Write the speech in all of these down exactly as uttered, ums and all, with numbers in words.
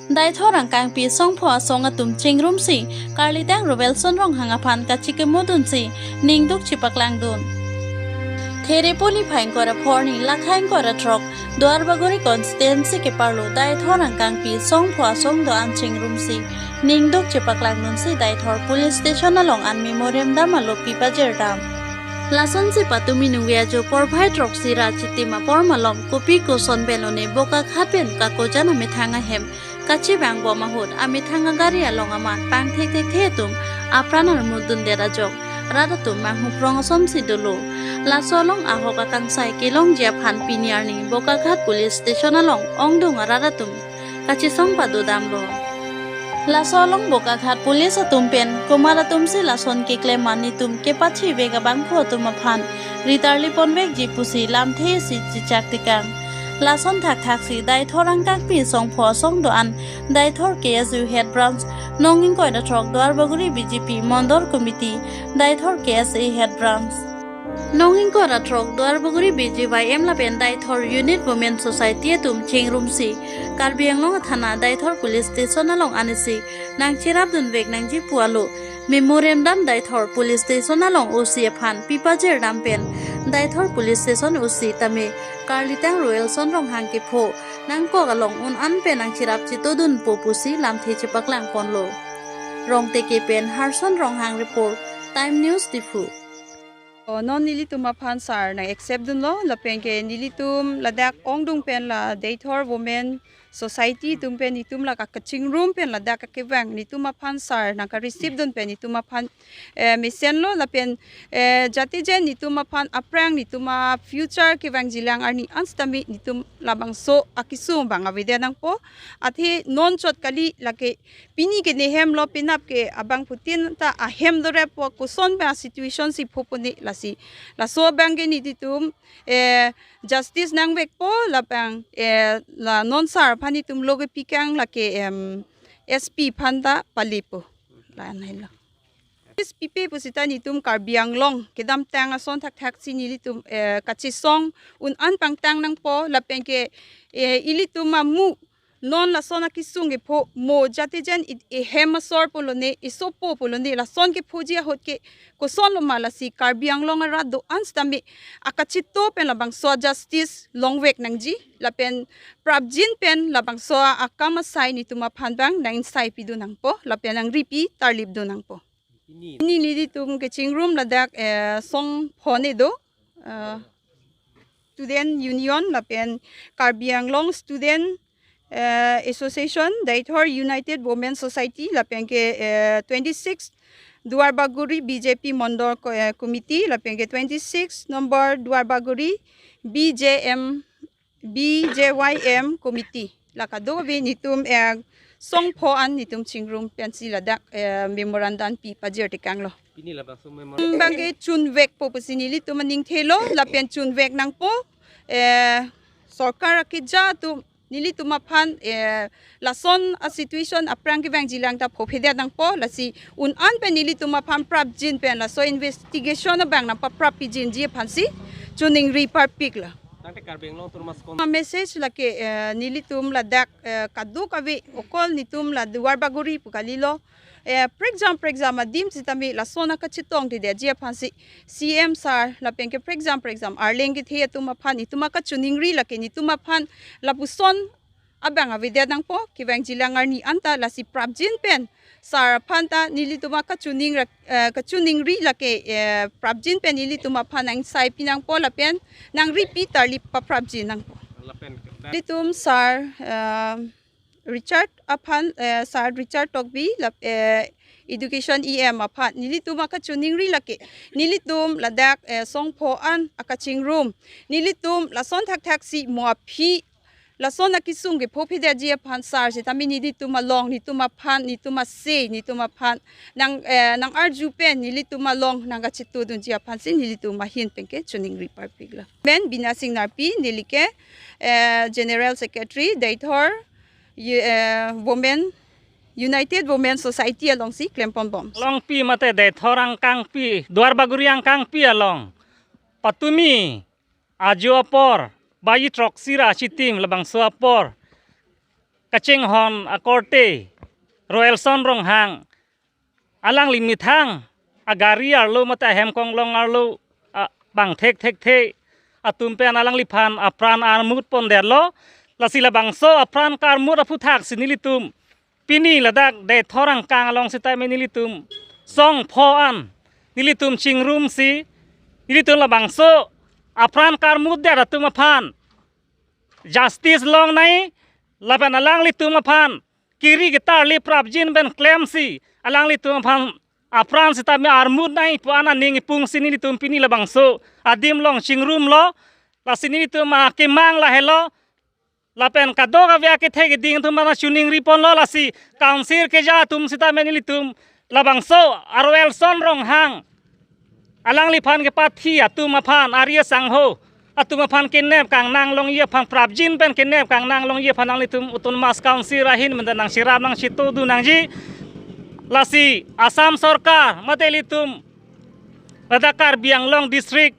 Deithor angkangpi songpho asong atum chingrumsi, Karlitang Roelson Ronghang aphan kachikimodunsi, ningduk chipaklangdun. Therepoli phangkor aphorni lakhaingkor atrok, Duarbagori constituency keparlo Deithor angkangpi songpho asong do-an chingrumsi, ningduk chipaklangdunsi Deithor police station along an memorandum alopi pajirdam. Lasonsi patumi nungve ajo porphai throksi ra chitim apor malom kopi koson pen lone Bokakhat pen Kakojan amethang ahem kachevangbom ahut amethang agari along amat pangthekthekthe atum apran armutdundet ajok rat atum manghuprong asonsi dolo. Laso along ahok akangsai kelongji aphan pini arni Bokakhat police station along ongdung arat atum kachesong padodamlo. Laso along Bokakhat police atum pen komat atumsi lason keklem an netum kepachevek abangphu atum aphan ritarliponvekji pusi lamthe isi chechak tekang. Lason thakthaksi Deithor angkangpi songpho asong do-an Deithor K S U head branch, nong ingkoi ra throk Duarbagori B J P Mondol Committee, Deithor K S A head branch, nong ingkoi ra throk Duarbagori B J Y M lapen Deithor Unit Women Society atum chingrumsi, Karbi Anglong athana Deithor police station along anisi nangcherapdunvek nangji pu alo memorandum Deithor police station along O C aphan pipajirdam pen Deithor police station O C tame Karlitang Roelson Ronghang kepho nangkok along un-an pen nangcherap chetodunpo pusi lamthe chepaklangponlo. Rongteke pen Harson Ronghang report, Time News Diphu. O, non nelitum aphan sir nang accept dunlo, lapen ke nelitum ladak ongdung pen la Deithor Women Society atum pen netum la kachingrum pen ladak kevang netum aphan sir nang ka-receive dun pen netum aphan, eh, mesenlo lapen, eh, jatije netum aphan aphrang netum a-future kevangjilang arni an sitame netum labangso akesung abang avedet nangpo. Athe non chot kali, lake pini ke ne hem lo, penap ke abangphutin ta ahem doreppo, koson ba situation si phopone lasi. Laso abang ke nelitum, eh, justice nangvekpo labang, eh, la non sir aphan netum lo kepikang lake, em, S P aphan ta palipo. La-an helo. S P pe pusita netum Karbi Anglong kedamtang ason thakthaksi nelitum, eh, kachesong un-an pangtang nangpo lapen ke, eh, ilitum amu non lason akesung kepho mo jatije i-, ehem asor pu lone, esopo pu lone, lason kephoji ahut ke kosonlo ma lasi Karbi Anglong arat do-an sitame akachito pen labangso justice longvek nangji lapen prapjin pen labangso akam asai netum aphan abang nang-insai pidun nangpo lapen nangripi tarlipdun nangpo. Pini nelitum kachingrum ladak, eh, songpho ne do, eh, Student Union lapen Karbi Anglong Student, eh, Association, Deithor United Women Society lapen ke, eh, twenty-six Duarbagori B J P Mondol ko-, eh, Committee lapen ke twenty-six number Duarbagori B J M B J Y M Committee. La kadokave netum, eh, songpho an netum chingrum pensi ladak, eh, memorandum pi pajir tekanglo. Pini labangso memorandum abang ke chunvekpo pusi nelitum aning thelo, lapen chunvek nangpo, eh, sorkar akeja atum nelitum aphan, eh, lason a-situation aphrang kevangjilang ta phophedet nangpo, lasi un-an pen nelitum aphan prapjin pen laso investigation abang nangpaprap pijinji aphansi choningri parpiklo. Tangte Karbi Anglong Autonomous Council. A-message lake, eh, nelitum ladak, eh, kadokave okol netum la Duarbagori pu kalilo. Eh, prekjam prekjam adim sitame lason akachetongtedetji aphansi C M sir lapen ke prekjam prekjam arleng kethe atum aphan netum akachoningri lake netum aphan lapuson abang avedet nangpo, kevangjilang arni anta lasi prapjin pen sir aphan ta nelitum akachoning ra-, eh, kachoningri lake, eh, prapjin pen nelitum aphan nang-insai pi nangpo lapen nangripi tarlip paprapjin nangpo. Lapen ke- Nelitum sir, eh, Richard aphan, eh, sir Richard Tokbi lap-, eh, Education E M aphan nelitum akachoningri lake nelitum ladak, eh, songpho an akachingrum, nelitum lason thakthaksi mo aphi lason akesung kephophedaji aphan sir sitame nelitum along, netum aphan, netum ase, netum aphan nang, eh, nang-arju pen nelitum along nangkachetodunji aphansi nelitum ahin penke choningri parpiklo. Men Bina Sing Narpi, nelike, eh, General Secretary, Deithor, Ye-, eh, Women, United Women Society alongsi klemponbom. Longpi mate Deithor angkangpi, Duarbagori angkangpi along patumi ajo apor, baji throksi ra chitim labangso apor kachinghon akorte Roelson Ronghang, alangli methang agari arlo mate ahem konglong arlo, a, bang thek thekthe atum pen alangliphan apran armut pondetlo. Lasi labangso apran karmut aphuthaksi nelitum pini ladak Deithor angkang along sitame nelitum song pho an nelitum chingrumsi nelitum labangso apran karmutdet atum aphan justice longnangji, lapen alanglitum aphan kiri ketarlip prapjin pen klemsi alanglitum aphan apran sitame armut nangji pu an aning ipungsi nelitum pini labangso adim along chingrumlo. Lasi nelitum akemang lahelo, lapen kadokave akethe keding atum aphan choningri ponlo. Lasi council keja atum sitame nelitum labangso Roelson Ronghang alangliphan kepathi atum aphan, ari asangho atum aphan kenep kangnang longji aphan, prapjin pen kenep kangnang longji aphan alanglitum Autonomous Council ahin menda nangcherap nangchito dun nangji. Lasi Assam Sorkar mate ilitum ladak Karbi Anglong District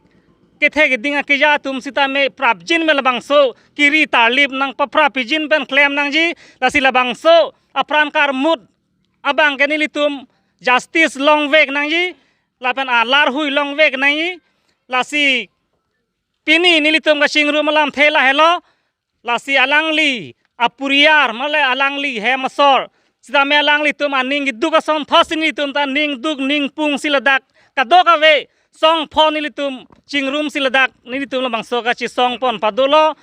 kethe keding akeja atum sitame prapjin pen labangso kiri tarlip nangpaprapjin pen klem nangji. Lasi labangso apran karmut abang ke nelitum justice longvek nangji, lapen alarhui longvek nangji. Lasi pini nelitum kachingrum alamthe lahelo. Lasi alangli apuriar male alangli hem asor sitame alanglitum aning keduk asonthotsi nelitum ta ning duk ning pungsi ladak kadokave song pho nelitum chingrumsi ladak nelitum labangso kachesong pon padolo.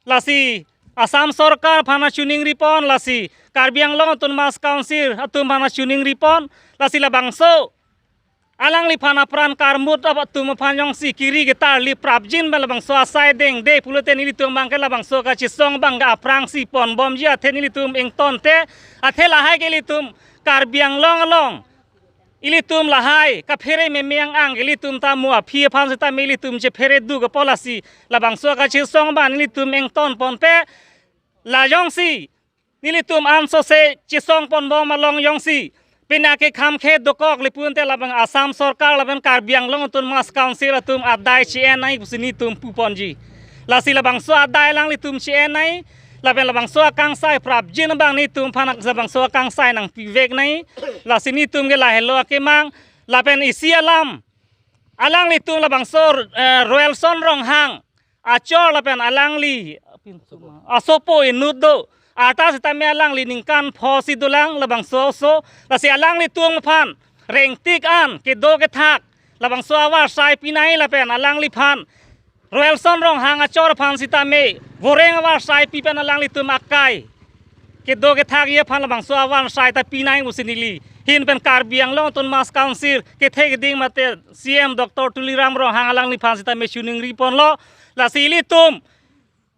Lasi Assam Sorkar aphan choningri pon, lasi Karbi Anglong Autonomous Council atum aphan choningri pon. Lasi labangso alangliphan apran karmut atum aphan jongsi kiri ketarlip prapjin pen labangso asai dengde pulote nelitum abang ke labangso kachesong abang ke aphrangsi ponbomji, athe nelitum ingtonte, athe lahai ke ilitum Karbi Anglong along ilitum lahai kaphere meme ang-ang ilitum ta mo aphi aphan sitame ilitum chephere duk apot. Lasi labangso kachesong abang ilitum ington ponpe, la jongsi nelitum ansose chesong ponbom along jongsi pine ke kham khe dokok le pulote labang Assam Sorkar lapen Karbi Anglong Autonomous Council atum adai che-en nangji pusi nelitum puponji. Lasi labangso adai alanglitum che-en nangji, lapen labangso akangsai prapjin abang nelitum aphan labangso akangsai nangpivek nangji. Lasi nelitum ke lahelo akemang, lapen isi alam alanglitum labangso, eh, Roelson Ronghang achor lapen alangli asopo inut do, arta sitame alangli ningkan pho si dolang labangso oso. Lasi alanglitum aphan rengtik an kedo kethak labangso avarsai pi nangji, lapen alangliphan Roelson Ronghang achor aphan sitame voreng avarsai pi pen alanglitum akai kedo kethakji aphan labangso avarsai ta pi nangji pusi neli ahin pen Karbi Anglong Autonomous Council kethe keding mate C M Doctor Tuliram Ronghang alangliphan sitame choningri ponlo. Lasi ilitum,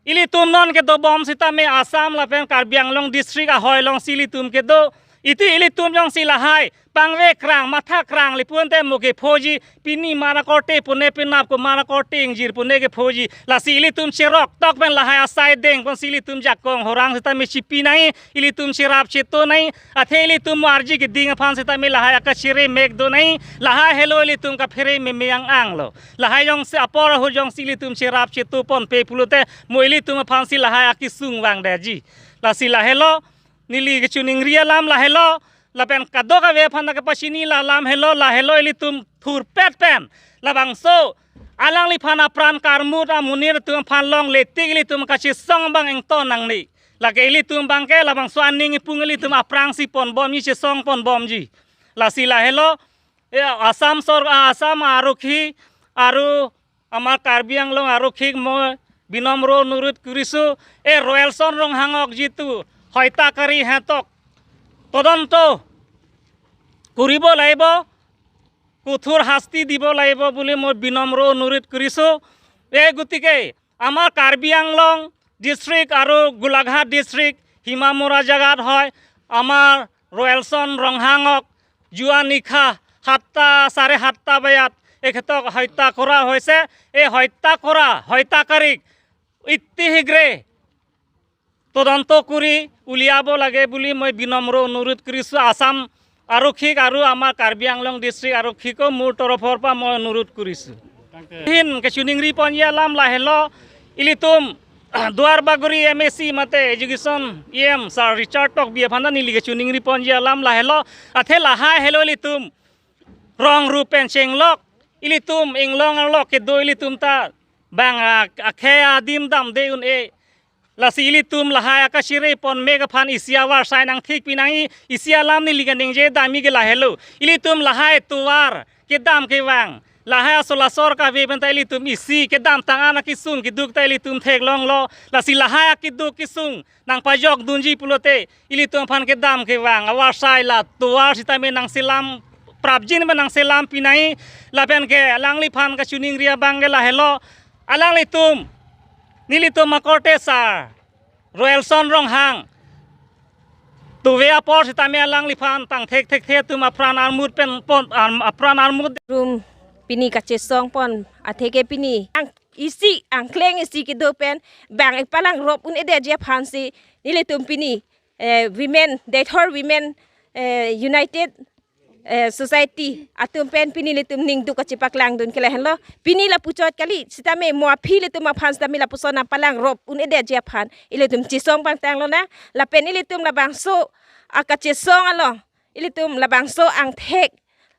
ilitum non kedobom sitame Assam lapen Karbi Anglong District ahoi alongsi ilitum kedo. Iti ilitum jongsi lahai pangve krang, matha krang le pulote mo kephoji, pini mara korte pune, penap ko mara korte ingjir pune kephoji. Lasi ilitum cherok tok pen lahai asai deng ponsi ilitum jakong horang sitame chipi nangji, ilitum cherap cheto nangji, athe ilitum mo arji keding aphan sitame lahai akachere mek do nangji. Lahai helo ilitum kaphere meme ang-ang lo. Lahai jongsi apor ahut jongsi ilitum cherap cheto ponpe pulote mo ilitum aphansi lahai akesung vangdetji. Lasi lahelo neli kachoningri alam lahelo, lapen kadokave aphan ta kepachini la alam helo, lahelo ilitum thurpet pen labangso alangliphan apran karmut amonit atum aphan longle tik ilitum kachesong abang ington nangne. Lake ilitum abang ke labangso aning ipung ilitum aphrangsi ponbomji, chesong ponbomji. Lasi lahelo, eh, Assam sor, ah, Assam arokhi aru amar Karbi Anglong arokhik mo binamro nurut kurisu, eh, Roelson Ronghang ok jitu hoitakari hetok todonto kuribo laibo, kothor hasti dibo laibo buli mo binamro nurut kurisu. Eh, gotike amar Karbi Anglong district aru Golaghat district Himamora jagat hoi amar Roelson Ronghang ok jua nikha hatta, sare hatta bajat ekhetok hoita kora hoise, e hoita kora, hoita karik ittihigre todonto kuri uliabo lage buli moi binamro nurut kurisu Assam arokhik aru amar Karbi Anglong district arokhiko mur torophor pa moi nurut kurisu. Ahin kachoningri ponji alam lahelo, ilitum Duarbagori M A C mate Education E M Sir Richard Tokbi aphan ta neli kachiningri ponji alam lahelo, athe lahai helo ilitum rong rup pen chenglok, ilitum inglong arlo kedo ilitum ta bang a, akhei adim damde un-e. Lasi ilitum lahai akachiri ponmek aphan isi avarsai nangthik pinangji, isi alam neli kaningje damji ke lahelo. Ilitum lahai tovar kedam kevang, lahai asol asor kave pen ta ilitum isi kedamtang an akesung keduk ta ilitum theklonglo. Lasi lahai akeduk kesung nangpajok dunji pulote ilitum aphan kedam kevang avarsai la tovar sitame nangselam prapjin pen nangselam pinangji, lapen ke alangliphan kachiningri abang ke lahelo. Alanglitum, nelitum akorte sir Royalson Ronghang tuve apor sitame alangliphan tangthek thekthe atum apran armut pen pon, arm-, apran armut rum pini kachesong pon, atheke pini ang isi angkleng isi kedo pen bang ipalangrop un-edetji aphansi nelitum pini, eh, women, Deithor Women, eh, United, eh, Society atum pen pini ilitum ningduk kachepaklangdun ke lahenlo. Pini lapuchot kali sitame mo aphi ilitum aphan sitame lapuson apalangrop un-edetji aphan ilitum chesong pangtang lonang. Lapen ilitum labangso akachesong along ilitum labangso angthek,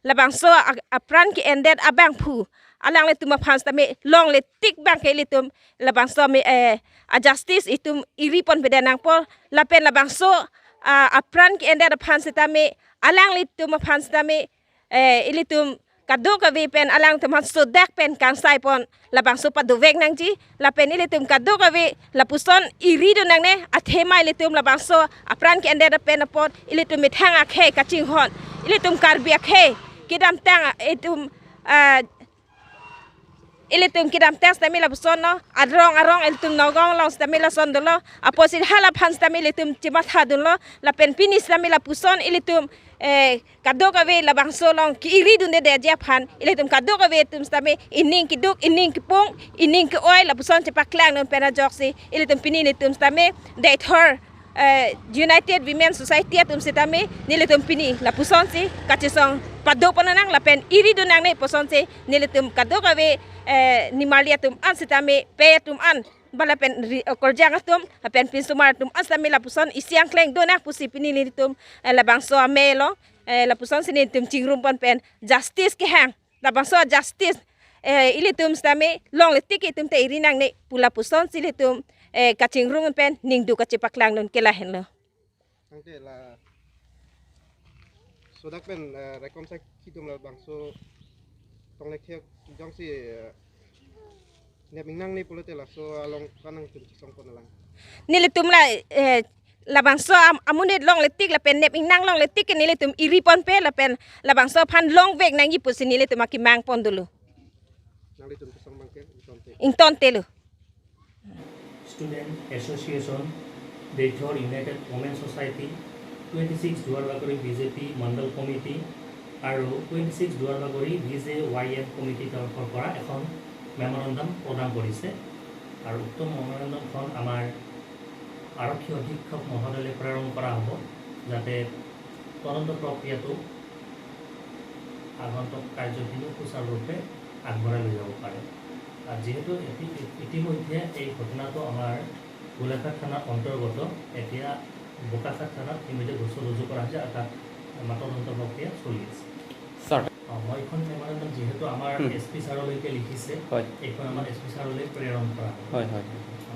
labangso a-, apran ke-endet abangphu alanglitum aphan sitame longle tik bang ke ilitum labangso me, eh, a justice itum iri ponpede nangpo, lapen labangso, ah, apran ke-endet aphan sitame alanglitum aphan sitame, eh, ilitum kadokave pen alangtum aphan sodak pen kangsai pon labangso padovek nangji, lapen ilitum kadokave lapuson iridun nangne, athema ilitum labangso apran ke-endet pen apot ilitum methang akhei kachinghon, ilitum Karbi akhei kedamtang itum, ah, ilitum kedamtang sitame lapuson lo, arong arong ilitum Nagaon along sitame lason dolo, apotsi hala aphan sitame ilitum chemathadunlo, lapen pini sitame lapuson ilitum, eh, kadokave labangso along ke-iridundedetji aphan ilitum kadokave atum sitame ining keduk, ining kepung, ining ke-oi lapuson chepaklangdun pen ajoksi ilitum pini ilitum sitame Deithor, eh, United Women Society atum sitame nelitum pini lapusonsi kachesong pado pon nang lapen iridun nangne pusonsi nelitum kadokave, eh, nimarli atum an sitame pe atum an bala pen ri-, eh, korjang atum lapen pinsomar atum an sitame lapuson isi angkleng do nang pusi pini nelitum, eh, labangso amei lo, eh, lapusonsi nelitum chingrum pon pen justice kehang, labangso justice, eh, ilitum sitame longle tik itum te iri nangne pu lapusonsi ilitum, eh, kachingrum pen ningduk kachepaklangdun ke lahenlo. Tangte laso dak pen, eh, rekom sak kitum labangso tonglek thek jongsi, eh, nep ingnang ni pulote laso along kanang tum chesong pon alang. Nelitum la, eh, labangso am-, amonit longle tik lapen nep ingnang longle tik nelitum iri ponpe lapen labangso aphan longvek nangji pusi nelitum akemang pon dolo. Nanglitum chesong bangke ingtonte. Ingtonte lo. Student Association, Deithor United Women Society, twenty six Duarbagori B J P Mandal Committee আৰু twenty six Duarbagori B J Y M Committee তৰফৰ পৰা এখন মেমৰেণ্ডাম প্ৰদান কৰিছে। আৰু উক্ত মেমৰেণ্ডামখন আমাৰ আৰক্ষী অধীক্ষক মহোদয়লৈ প্ৰেৰণ কৰা হ'ব, যাতে তদন্ত প্ৰক্ৰিয়াটো আগন্তুক কাৰ্যখিনি সুচাৰুৰূপে আগবঢ়াই লৈ যাব পাৰে। আৰু যিহেতু এতি-, ইতিমধ্যে এই ঘটনাটো আমাৰ গোলাঘাট থানাৰ অন্তৰ্গত, এতিয়া বোকাখাত থানাত ইতিমধ্যে গোচৰ ৰুজু কৰা হৈছে আৰু তাত আমাৰ তদন্ত প্ৰক্ৰিয়া চলি আছে। ছাৰ। অ, মই এইখন মেমৰেণ্ডাম যিহেতু আমাৰ হুম। এছ পি ছাৰলৈকে লিখিছে, হয়। এইখন আমাৰ এছ পি ছাৰলৈ প্ৰেৰণ কৰা হ'ব। হয়, হয়, হয়।